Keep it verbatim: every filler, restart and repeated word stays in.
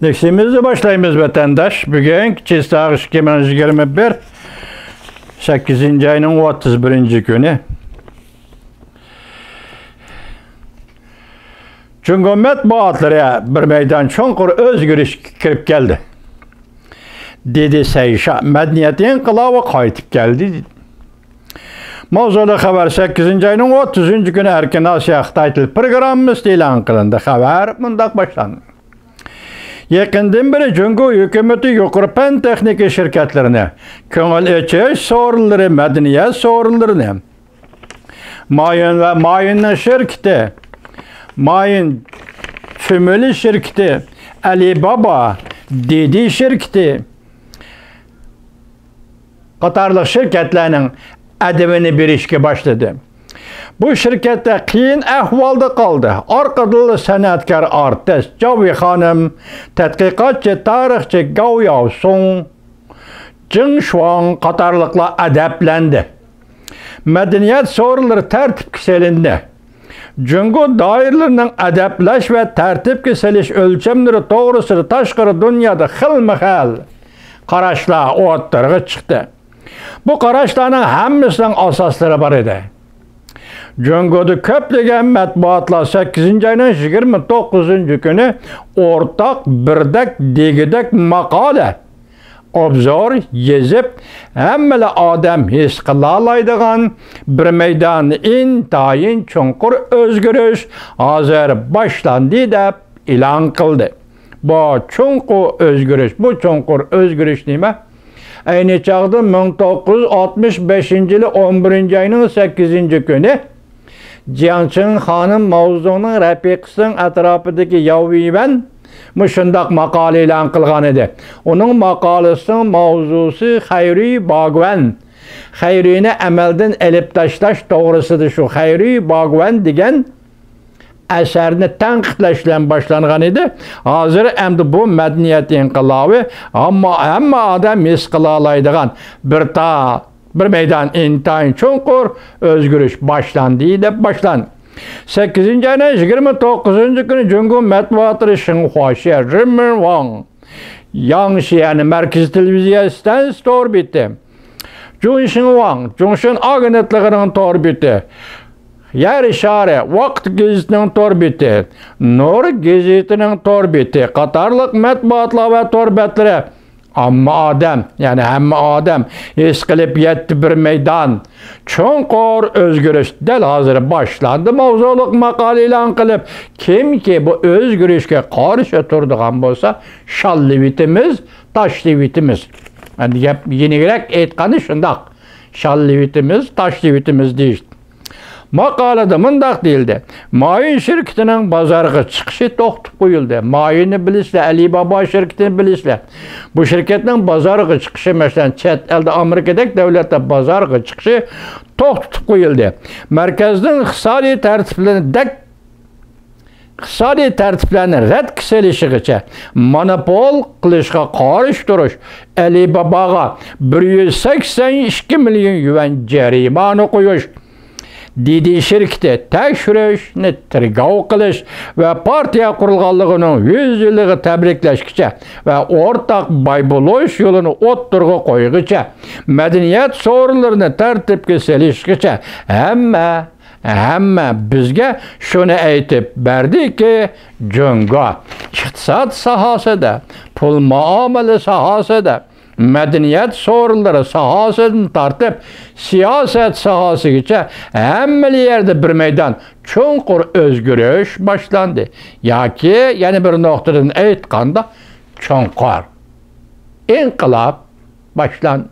لېكسىيىمىزنى باشلايمىز، ۋەتەنداش. بۈگۈن چىساغ ئىككى مىڭ يىگىرمە بىر، سەككىزىنچى ئاينىڭ ئوتتۇز بىرىنچى كۈنى. جۇڭگو مەتبۇئاتلىرى بىر مەيدان چوڭقۇر ئۆزگىرىشكە كىرىپ كەلدى. دېدى سەيشا، مەدەنىيەت ئىنقىلابى قايتىپ كەلدى. ماۋزۇلۇق خەۋەر سەككىزىنچى ئاينىڭ ئوتتۇزىنچى كۈنى ئەركىن ئاسىيا خىتاي تىل پروگراممىسىدا ئېلان قىلىندى. خەۋەر مۇنداق باشلاندى. يېقىندىن بېرى جۇڭگو ھۆكۈمىتى يۇقىرى پەن تېخنىكا شىركەتلىرىنى، كۆڭۈل ئېچىش سورۇنلىرى، مەدەنىيەت سورۇنلىرىنى، مايىن ۋە مايىننىڭ شىركىتى، مايىن فېمىلى شىركىتى، ئەلىبابا، دىدى شىركىتى قاتارلىق شىركەتلەرنىڭ ئەدىپىنى بېرىشكە باشلىدى. بۇ شىركەتلەر قىيىن ئەھۋالدا قالدى. ئارقىدىنلا سەنئەتكار ئارتىس جاۋ ۋېي خانىم، تەتقىقاتچى، تارىخچى گاۋ ياۋسۇڭ، جېڭ شۇاڭ قاتارلىقلار ئەدەپلەندى. مەدەنىيەت سورۇنلىرى تەرتىپكە سېلىندى. جۇڭگو دائىرىلىرىنىڭ ئەدەپلەش ۋە تەرتىپكە سېلىش ئۆلچەملىرى توغرىسىدا تاشقىرى دۇنيادا خىلمۇ خىل قاراشلار ئوتتۇرىغا چىقتى. بۇ قاراشلارنىڭ ھەممىسىنىڭ ئاساسلىرى بار ئىدى. جۇڭگودا كۆپلىگەن مەتبۇئاتلار سەككىزىنچى ئاينىڭ يىگىرمە توققۇزىنچى كۈنى ئورتاق، بىردەك، دېگۈدەك ماقالە، ئوبزور يېزىپ، ھەممىلا ئادەم ھېس قىلالايدىغان بىر مەيدان ئىنتايىن چوڭقۇر ئۆزگىرىش ھازىر باشلاندى، دەپ ئېلان قىلدى. بۇ چوڭقۇر ئۆزگىرىش، بۇ چوڭقۇر ئۆزگىرىش نېمە؟ ئەينى چاغدا مىڭ توققۇز يۈز ئاتمىش بەشىنچى يىلى ئون بىرىنچى ئاينىڭ سەككىزىنچى كۈنى جياڭچىڭ خانىم ماۋزۇڭنىڭ رەپىقىسىنىڭ ئەتراپىدىكى ياۋ ۋېيۋەن مۇشۇنداق ماقالە ئېلان قىلغان ئىدى. ئۇنىڭ ماقالىسىنىڭ ماۋزۇسى خەيرۇي باگۋەن، خەيرۇينى ئەمەلدىن ئېلىپ تاشلاش توغرىسىدا، شۇ خەيرۇي باگۋەن دېگەن ئەسەرنى تەنقىدلەش بىلەن باشلانغان ئىدى. ھازىر ئەمدى بۇ مەدەنىيەت ئىنقىلابى، ئەمما ھەممە ئادەم ھېس قىلالايدىغان بىر تا-، بىر مەيدان ئىنتايىن چوڭقۇر ئۆزگىرىش باشلاندى، دەپ باشلاندى. سەككىزىنچى ئاينىڭ يىگىرمە توققۇزىنچى كۈنى جۇڭگو مەتبۇئاتلىرى شىنخۇا شيې، رېنمېن ۋاڭ، ياڭشى، يەنى مەركىزىي تېلېۋىزىيە ئىستانسىسى تور بېتى، جۇنشىن ۋاڭ، جۇڭشىن ئاگېنتلىقىنىڭ تور بېتى، يەر شارى، ۋاقىت گېزىتىنىڭ تور بېتى، نۇر گېزىتىنىڭ تور بېتى قاتارلىق مەتبۇئاتلار ۋە تور بەتلىرى ئامما ئادەم، يەنى ھەممە ئادەم ھېس قىلىپ يەتتە بىر مەيدان چوڭقۇر ئۆزگىرىش دەل ھازىر باشلاندى ماۋزۇلۇق ماقالە ئېلان قىلىپ، كىمكى بۇ ئۆزگىرىشكە قارشى تۇرىدىغان بولسا، شاللىۋېتىمىز، تاشلىۋېتىمىز. ئەمدى گەپ يېنىكرەك ئېيتقاندا شۇنداق. شاللىۋېتىمىز، تاشلىۋېتىمىز دېيىش. ماقالىدە مۇنداق دېيىلدى: مايىن شىركىتىنىڭ بازارغا چىقىشى توختىتىپ قويۇلدى. مايىننى بىلىسىلەر، ئەلىبابا شىركىتىنى بىلىسىلەر. بۇ شىركەتنىڭ بازارغا چىقىشى، مەسىلەن، چەت ئەلدە ئامېرىكىدەك دۆلەتتە بازارغا چىقىشى توختىتىپ قويۇلدى. مەركەزنىڭ ئىقتىسادىي تەرتىپلىرىنى دەك ئىقتىسادىي تەرتىپلەرنى رەتكە سېلىشىغىچە، مونوپول قىلىشقا قارشى تۇرۇش، ئەلىباباغا بىر يۈز سەكسەن ئىككى مىليون يۈەن جەرىمانە قويۇش، دىدى شىركىتى تەكشۈرۈشنى تېرگاۋ قىلىش ۋە پارتىيە قۇرۇلغانلىقىنىڭ يۈز يىللىقى تەبرىكلەشكىچە ۋە ئورتاق باي بولۇش يولىنى ئوتتۇرىغا قويغىچە، مەدەنىيەت سورۇنلىرىنى تەرتىپكە سېلىشقىچە ھەممە ھەممە بىزگە شۇنى ئېيتىپ بەردىكى، جۇڭگو ئىقتىساد ساھەسىدە، پۇل مۇئامىلە ساھەسىدە، مەدەنىيەت سورۇنلىرى ساھەسىدىن تارتىپ، سىياسەت ساھەسىگىچە ھەممىلا يەردە بىر مەيدان چوڭقۇر ئۆزگىرىش باشلاندى. ياكى يەنە بىر نۇقتىدىن ئېيتقاندا، چوڭقۇر ئىنقىلاب باشلاندى.